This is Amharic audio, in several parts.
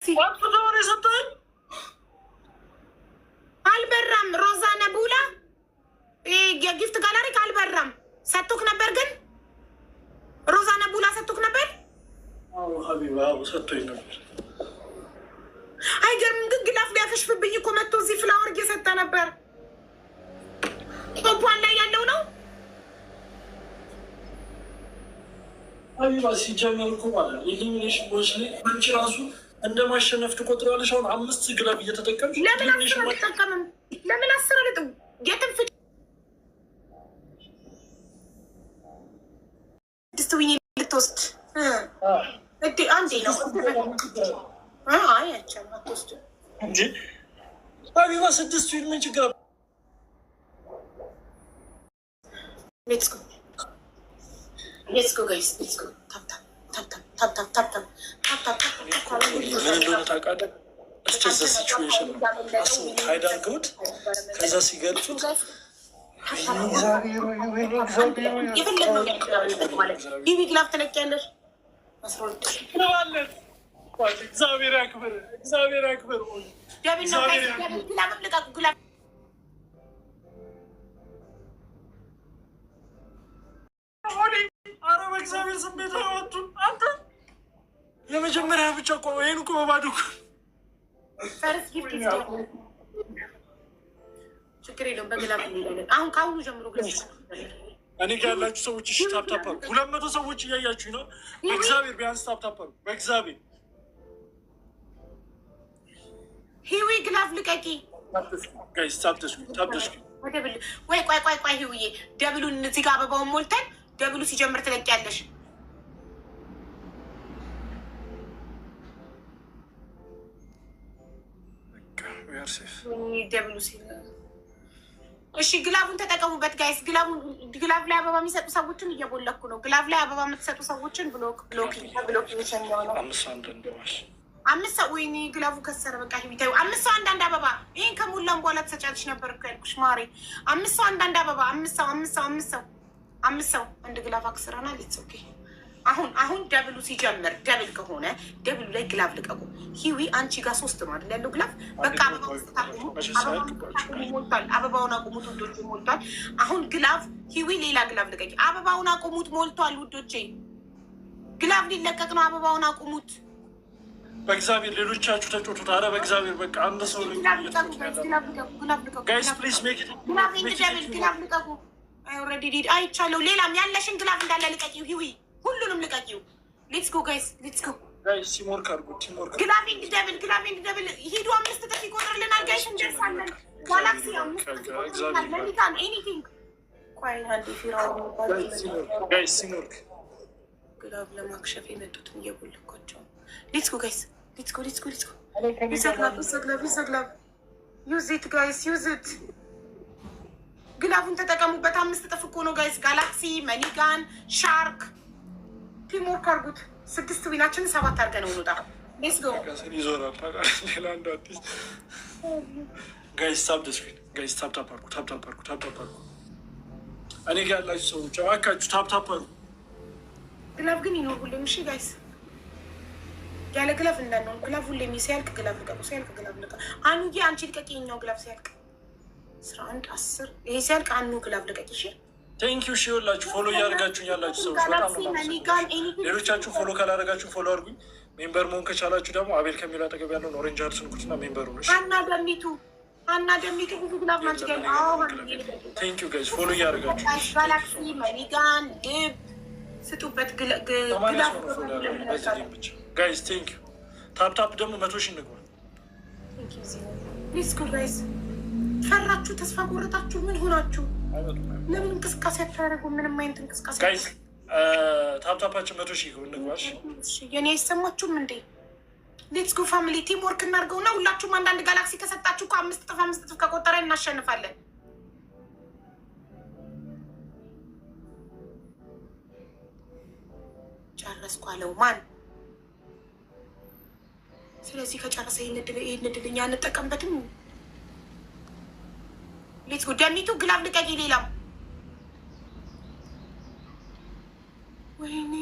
አጥፍተው ነው የሰጠኸኝ። አልበራም። ሮዛ ነቡላ የ gift gallery አልበራም። ሰጥቶክ ነበር ግን፣ ሮዛ ነቡላ ሰጥቶክ ነበር። አዎ ሀቢባ፣ አዎ ሰጥቶኝ ነበር። አይገርምም? ግን glove ሊያከሽፍብኝ እኮ መጥቶ እዚህ flower እየሰጠ ነበር። Top one ላይ ያለው ነው። ሀቢባ፣ ሲጀመር እኮ ማለት ነው elimination ቦች ላይ አንቺ ራሱ እንደ ማሸነፍ ትቆጥሪዋለሽ። አሁን አምስት glove እየተጠቀምሽ ለምን 10 elimination አልጠቀምም? ለምን 10 አልጥም? የትም ፍጭ፣ 6 win ልትወስድ እዴ አንዴ ነው። አይ አይቻልም፣ አትወስድም። እንጂ ሀቢባ፣ 6 win ምን ችግር አለ? Let's go, let's go guys, let's go. Tap tap tap tap tap tap tap tap tap tap። ምን እንደሆነ ታውቃለህ? እስቲ the situation ነው አስቡት። Hide አድርገውት ከዛ ሲገልጹት የፈለግነው ማለት ቢቢ glove ትለቂያለሽ። 12 እግዚአብሔር ያክብር፣ እግዚአብሔር ያክብር። Double ነው guys። Double glove ም ልቀቁ። Glove አረ በእግዚአብሔር ስሜት ወጡ። አንተ የመጀመሪያ ብቻ እኮ፣ ይሄን እኮ በባዶ እኮ First gift ችግር የለውም። በ glove እንሄዳለን። አሁን ከአሁኑ ጀምሮ glove እኔ ጋ ያላችሁ ሰዎች እሺ፣ tap tap አድርጉ። 200 ሰዎች እያያችሁ ነው። በእግዚአብሔር ቢያንስ tap tap አድርጉ። በእግዚአብሔር። ሂዊ፣ glove ልቀቂ። Guys, tap the screen, tap the screen. Double ወይ ቆይ ቆይ ቆይ ሂውዬ፣ double ኡን እዚህ ጋር አበባውን ሞልተን double ኡ ሲጀምር ትለቂያለሽ። Double ኡ ሲል እሺ፣ glove ኡን ተጠቀሙበት guys። Glove ኡን፣ glove ላይ አበባ የሚሰጡ ሰዎችን እየቦለኩ ነው። Glove ላይ አበባ የምትሰጡ ሰዎችን block block block እየሸኘው ነው። አምስት ሰው አንዳንድ ማሽ አምስት ሰው፣ ወይኔ glove ኡ ከሰረ። በቃ ሂዊ ተይው። አምስት ሰው አንዳንድ አበባ። ይህን ከሞላን በኋላ ትሰጫለሽ ነበር እኮ ያልኩሽ ማሬ። አምስት ሰው አንዳንድ አበባ። አምስት ሰው፣ አምስት ሰው፣ አምስት ሰው፣ አምስት ሰው። አንድ glove አክስረናል። It's okay። አሁን አሁን double ኡ ሲጀምር፣ double ከሆነ double ኡ ላይ glove ልቀቁ። ሂዊ፣ አንቺ ጋር ሶስት ነው አይደል ያለው glove? በቃ አበባውን ስታቁሙ፣ አበባውን ስታቁሙ ሞልቷል። አበባውን አቁሙት ውዶቼ፣ ሞልቷል። አሁን glove ሂዊ ሌላ glove ልቀቂ። አበባውን አቁሙት፣ ሞልቷል ውዶቼ። Glove ሊለቀቅ ነው። አበባውን አቁሙት። በእግዚአብሔር ሌሎቻችሁ ተጫወቱት። አረ በእግዚአብሔር በቃ አንድ ሰው Glove ልቀቁ guys፣ glove ልቀቁ፣ glove ልቀቁ። Guys, please make it Glove in double glove ልቀቁ። I already did፣ አይቻለሁ። ሌላም ያለሽን glove እንዳለ ልቀቂው ሂዊ፣ ሁሉንም ልቀቂው። Let's go guys, let's go. Guys, teamwork አድርጉ፣ teamwork። Glove in double, glove in double ሂዱ። አምስት እጥፍ ይቆጥርልናል guys፣ እንደርሳለን። ጋላክሲ አምስት እጥፍ ይቆጥርልናል። Money gun, anything። ቆይ አንዴ ፊራው። Guys, teamwork. Glove ለማክሸፍ የመጡትን እየቦለኳቸው። Let's go guys, let's go, let's go, let's go. Use glove, use glove, use glove. Use it guys, use it. Glove ኡን ተጠቀሙበት። አምስት እጥፍ እኮ ነው guys። Galaxy፣ money gun፣ shark፣ teamwork አድርጉት። ስድስት win ኣችንን ሰባት አድርገን እንውጣ። Let's go. ይዞራል ታውቃለህ። ሌላ አንድ አዲስ። Guys, tap the screen. Guys, tap tap አድርጉ፣ tap tap አድርጉ፣ tap tap አድርጉ። እኔ ጋ ያላችሁ ሰዎች እባካችሁ tap tap አድርጉ። Glove ግን ይኖር ሁሌም። እሺ guys፣ ያለ glove እንዳንሆን። Glove ሁሌም ሲያልቅ glove ልቀቁ፣ ሲያልቅ glove ልቀቁ። አኑዬ፣ አንቺ ልቀቂ። የኛው glove ሲያልቅ 11 10 ይሄ ሲያልቅ አኑ glove ልቀቂ። እሺ። Thank you። ሺ ሁላችሁ follow እያደረጋችሁ ያላችሁ ሰዎች በጣም ነው የማመሰግነው። ሌሎቻችሁ follow ካላደረጋችሁ follow አድርጉኝ። Member መሆን ከቻላችሁ ደግሞ አቤል ከሚለው አጠገብ ያለውን orange heart ንኩትና member ሁኑ። እሺ? አና ደሚቱ፣ አና ደሚቱ ብዙ glove ናንቺ ጋር። አዎ። Thank you guys፣ follow እያደረጋችሁ። Galaxy፣ money gun፣ ልብ ስጡበት። 80 Glove ሰው ነው follow ያደረገኝ በዚህ game ብቻ። Guys, thank you። Tap tap ደግሞ 100,000 እንግባ። Let's go guys። ፈራችሁ? ተስፋ ቆረጣችሁ? ምን ሆናችሁ? ለምን እንቅስቃሴ አታደርጉ? ምንም አይነት እንቅስቃሴ Guys, tap tap ኣችን 100,000 እንግባ። እሺ? የኔ አይሰማችሁም እንዴ? Let's go family፣ teamwork እናድርገውና ሁላችሁም አንዳንድ ጋላክሲ ከሰጣችሁ እኮ አምስት እጥፍ አምስት እጥፍ ከቆጠረ እናሸንፋለን። ጨረስኩ አለው ማን? ስለዚህ ከጨረሰ ይህን እድል እኛ አንጠቀምበትም። Let's go። ደሚቱ፣ glove ልቀቂ። ሌላም፣ ወይኔ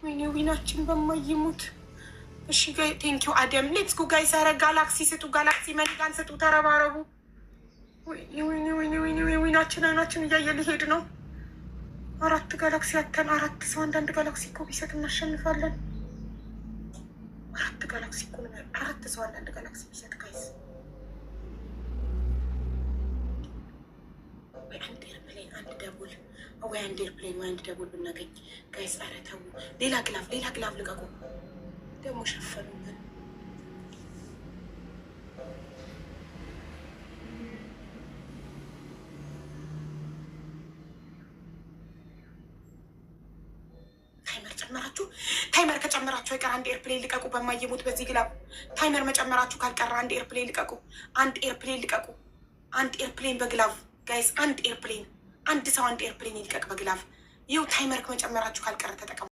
ወይኔ፣ win ኣችን በማይሙት እሺ thank you አደም። Let's go guys። ኧረ ጋላክሲ ስጡ፣ galaxy money gun ስጡ፣ ተረባረቡ። ወይኔ ወይኔ ወይኔ ወይኔ ወይናችን አይናችን እያየ ሊሄድ ነው። አራት ጋላክሲ ያተን አራት ሰው አንዳንድ ጋላክሲ እኮ ቢሰጥ እናሸንፋለን። አራት ጋላክሲ እኮ ነው። አራት ሰው አንዳንድ ጋላክሲ ቢሰጥ guys፣ ወይ አንድ airplane አንድ double፣ ወይ አንድ airplane ወይ አንድ double ብናገኝ guys። ኧረ ተው፣ ሌላ glove፣ ሌላ glove ልቀቁ። ደግሞ ሸፈኑብን። Timer ጨመራችሁ። Timer ከጨመራችሁ አይቀር አንድ airplane ልቀቁ። በማየሙት በዚህ glove timer መጨመራችሁ ካልቀረ አንድ airplane ልቀቁ። አንድ airplane ልቀቁ። አንድ airplane በ glove guys፣ አንድ airplane፣ አንድ ሰው አንድ airplane ይልቀቅ በ glove። ይኸው timer መጨመራችሁ ካልቀረ ተጠቀሙ።